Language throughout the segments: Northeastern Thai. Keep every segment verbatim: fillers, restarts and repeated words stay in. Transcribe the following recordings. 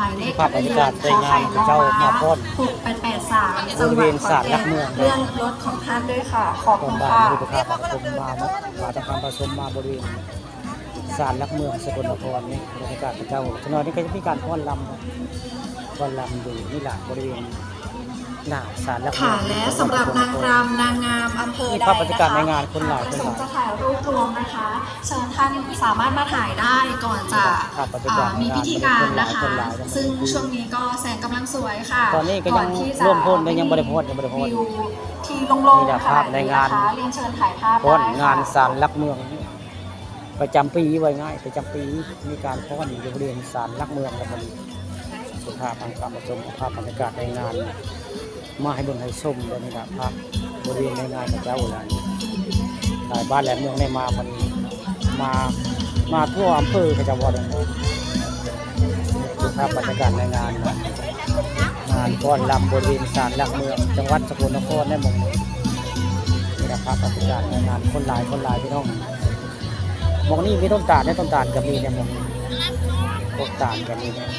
หมายเลขทะเบียน ข.ไข่ งอ หกแปดแปดสาม บริเวณศาลหลักเมือง จังหวัดขอนแก่น เลื่อนรถของท่านด้วยค่ะ ขอบคุณค่ะ พระสงฆ์มา มาทำการประชุมมาบริเวณศาลหลักเมืองสกลนครนี่ บรรยากาศพระเจ้า จักหน่อยนี่ก็จะมีการฟ้อนรำ ฟ้อนรำอยู่นี่แหละ บริเวณหน้าศาลหลักเมือง ค่ะ และสำหรับนางรำนางงามอำเภอใดนะคะ นี่ภาพบรรยากาศในงาน คนหลาย คนหลาย ท่านประสงค์จะถ่ายรูปรวมนะคะ เชิญท่านสามารถมาถ่ายได้ก่อนจะ ภาพบรรยากาศ อ่า มีพิธีการนะคะ คนหลาย คนหลาย ซึ่งช่วงนี้ก็แสงกำลังสวยค่ะ ตอนนี้ก็ยัง ก่อนที่จะ ร่วมพลนะ ยังบ่ได้พล ยังบ่ได้พล วิวที่โล่งๆ นี่แหละ ขนาดนี้นะคะ ภาพในงาน เรียนเชิญถ่ายภาพได้ค่ะ พลงานศาลหลักเมือง ประจำปี ว่าง่าย ประจำปี มีการฟ้อนอยู่บริเวณศาลหลักเมือง แล้วก็มีภาพทางการประชุม ภาพบรรยากาศในงาน มาให้เบิ่งให้ชมเลยนี่ครับ ภาพบริเวณในงานพระเจ้าหลาย หลายบ้านหลายเมืองได้มา มันมา มาทั่วอำเภอพระเจ้าว่าเลย นี่คือภาพบรรยากาศในงานนะ งานฟ้อนรำบริเวณศาลหลักเมือง จังหวัดสกลนครในหม่องนี้ นี่แหละครับ บรรยากาศในงาน คนหลาย คนหลายพี่น้อง หม่องนี้มีต้นตาลเนี่ย ต้นตาลก็มีเนี่ย หม่องนี้ ต้นตาลก็มีเนี่ย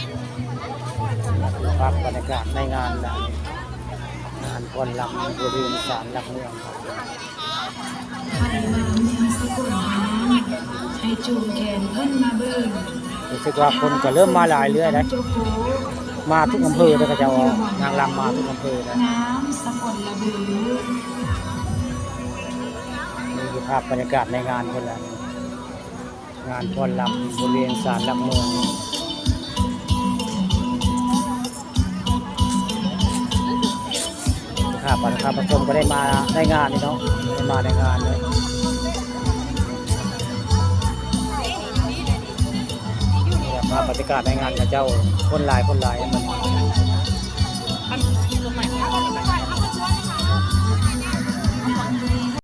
ครับ บรรยากาศในงานนะ งานฟ้อนรำบริเวณศาลหลักเมืองครับ ไผมาเมืองสกลนคร ให้จูงแขนเพิ่นมาเบิ่ง รู้สึกว่าคนก็เริ่มมาหลายเรื่อยนะ มาทุกอำเภอเลย เขาเจ้าเอานางรำมาทุกอำเภอนะ น้ำสกลละบือ นี่คือภาพบรรยากาศในงานเพิ่นละ งานฟ้อนรำบริเวณศาลหลักเมือง ครับ ท่านผู้ชมก็ได้มาในงานนี่เนาะ ได้มาในงานเลย นี่แหละภาพบรรยากาศในงานพระเจ้า คนหลาย คนหลาย มัน